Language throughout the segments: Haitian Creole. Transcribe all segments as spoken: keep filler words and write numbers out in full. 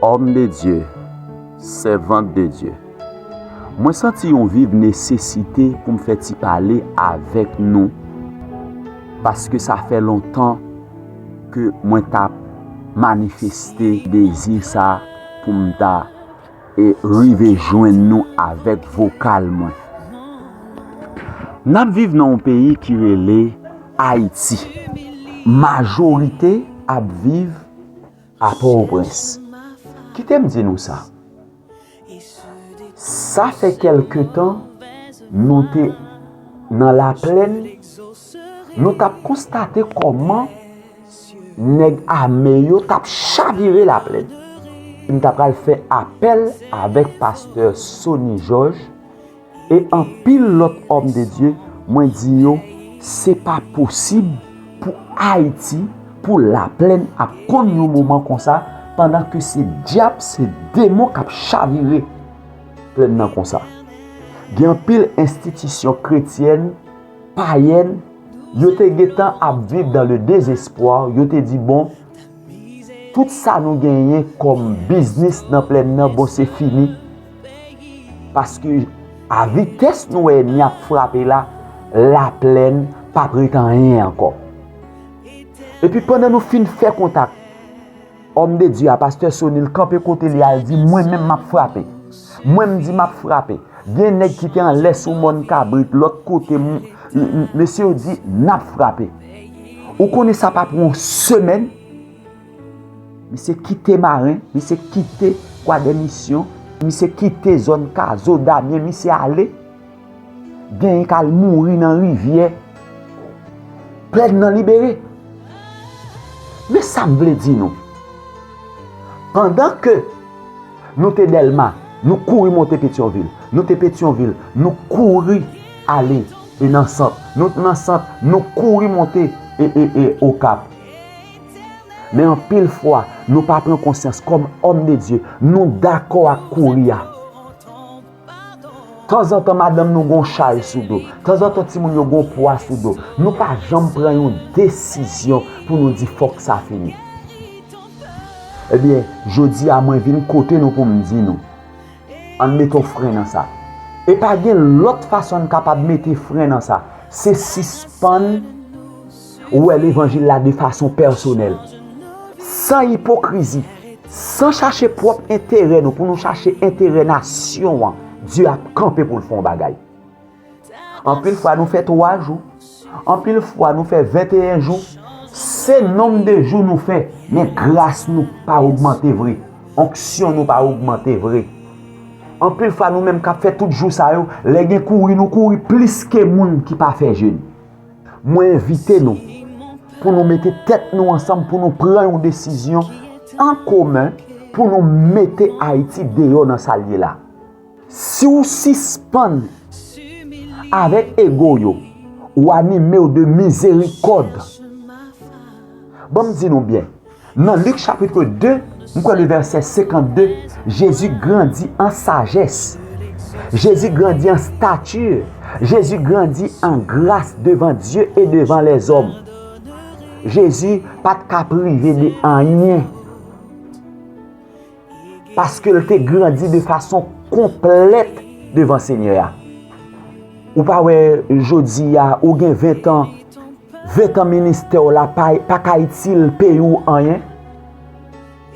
Homme de Dieu, servante de Dieu. Mwen santi yon viv nesesite pou m fè ti pale avèk nou, paske sa fè lontan ke mwen t ap manifeste dezi sa pou m ta e rive jwenn nou avèk vokal mwen. N ap viv nan yon peyi ki rele Ayiti. Majorite ap viv a Pòtoprens. Kite m di nou sa. Sa fè kèlke tan nou te nan laplèn, nou t ap konstate kòman nèg ame yo t ap chavire laplèn. M ta pral fè apèl avèk pastè Sony Georges e anpil lòt òm de Dye, mwen di yo, se pa posib pou Ayiti, pou laplèn ap konn yon moman konsa, pandan ke se dyab, se demon k ap chavire plèn nan konsa. Gen anpil enstitisyon kretyèn, payèn, yo te gentan ap viv dans le désespoir, yo te di, bon, tout sa nou genyen kòm biznis nan plèn nan, bon, se fini. Paske a vitès nou wè ènmi ap frape la, laplèn p ap ret anyen ankò. Epi pandan nou fin fè kontak, òm de Dye a, pastè Sony, l kanpe kote li a, l di, mwen menm m ap frape. Mwen m di m ap frape. Gen nèg ki te anlè sou mòn kabrit, lòt kote, m, m, m, mesye yo di, n ap frape. Ou konnen sa pa pran yon semèn, misye kite Maren, misye kite Kwadèmisyon, misye kite zòn Kazo, Damyen, misye ale. Genyen k al mouri nan rivyè. Plèn nan libere. Men sa m vle di nou. Pandan ke nou te Dèlma, nou kouri monte Petyonvil. Nou te Petyonvil, nou kouri ale e nan Sant. Nou nan Sant, nou kouri monte e, e, e Okap. Men anpil fwa, nou pa pran konsyans kòm òm de Dye, nou dakò ak kouri a. Tanzantan, madanm nou gon chay sou do. Tanzantan, timoun yo gon pwa sou do. Nou pa janm pran yon desizyon pou nou di fòk sa fini. Ebyen, jodi a, mwen vin kote nou pou m di nou, ann mete yon fren nan sa. E pa gen lòt fason n kapab mete fren nan sa. Se sispann wè levanjil la de fason pèsonèl. San ipokrizi, san chache pwòp enterè nou, pou nou chache enterè nasyon an, Dye ap kanpe pou l fè yon bagay. Anpil fwa nou fè twa jou, anpil fwa nou fè venteyen jou. Se nonb de jou nou fè, men gras nou pa ogmante vre, onksyon nou pa ogmante vre. Anpil fwa nou menm k ap fè tout jou sa yo, lè gen kouri, nou kouri plis ke moun ki pa fè jèn. Mwen envite nou pou nou mete tèt nou ansanm, pou nou pran yon desizyon an komen, pou nou mete Ayiti deyò nan sa l ye la. Si w sispann avèk ego yo, w anime w de mizerikòd. Ban m di nou byen, nan Lik chapit de, m kwè le vèsè senkannde, Jezi grandi an sajès. Jezi grandi an stati. Jezi grandi an gras devan Dye e devan lèzòm. Jezi pa t ka prive de anyen. Paske l te grandi de fason konplèt devan Senyè a. Ou pa wè jodi a, ou gen ven tan, ven tan ministè w la pa, pa ka itil peyi w anyen.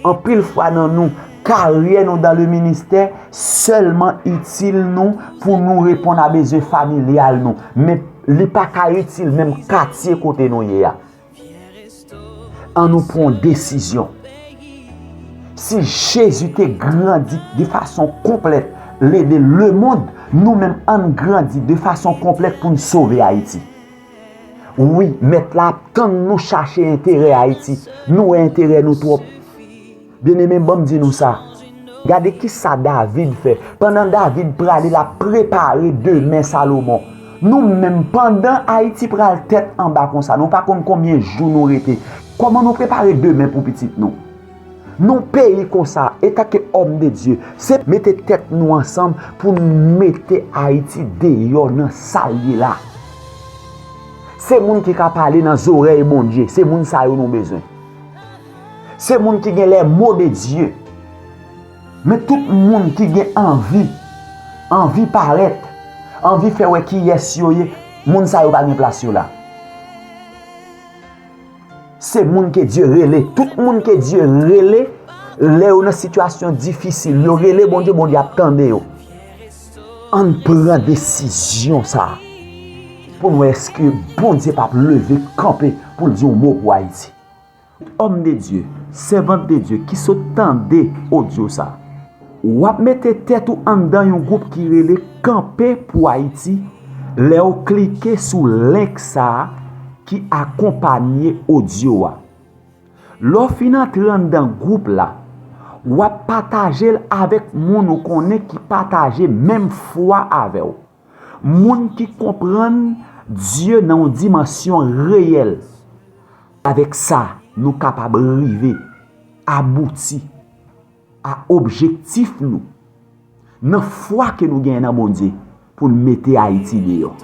Anpil fwa nan nou, karyè nou dans le ministère sèlman itil nou pou nou reponn a bezwen familyal nou. Men li pa ka itil menm katye kote nou ye a. Ann nou pran yon desizyon. Si Jezi te grandi de fason konplèt, l ede lemonn, nou menm ann grandi de fason konplèt pou n sove Ayiti. Wi, Mèt la ap tann nou chache enterè Ayiti. Nou wè enterè nou twòp. Byeneme, ban m di nou sa. Gade ki sa David fè. Pandan David prale, l ap prepare demen Salomon. Nou menm, pandan Ayiti pral tèt anba konsa, nou pa konn konbyen jou nou rete. Kòman nou prepare demen pou pitit nou? Nan peyi konsa, etanke òm de Dye, se mete tèt nou ansanm pou n mete Ayiti deyò nan sa l ye la. Se moun ki ka pale nan zòrèy Bondye, se moun sa yo nou bezwen. Se moun ki gen les mots de Dieu. Men tout moun ki gen anvi, anvi parèt, anvi fè wè kiyès yo ye, moun sa yo pa gen plas yo la. Se moun ke Dye rele. Tout moun ke Dye rele, lè yo nan sitiyasyon difisil, yo rele Bondye, Bondye ap tande yo. Ann pran desizyon sa a pou n wè èske Bondye p ap leve kanpe pou l di yon mo pou Ayiti. Tout òm de Dye, sèvant de Dye ki sot tande odyo sa a, w ap mete tèt ou anndan yon gwoup ki rele Kanpe pou Ayiti lè w klike sou link sa a ki akonpanye odyo a. Lè w fin antre anndan gwoup la, w ap pataje l avèk moun ou konnen ki pataje menm fwa avè w. Moun ki konprann Dye nan yon dimansyon reyèl. Avèk sa, nou kapab rive abouti a objektif nou nan fwa ke nou genyen nan Bondye pou n mete Ayiti deyò.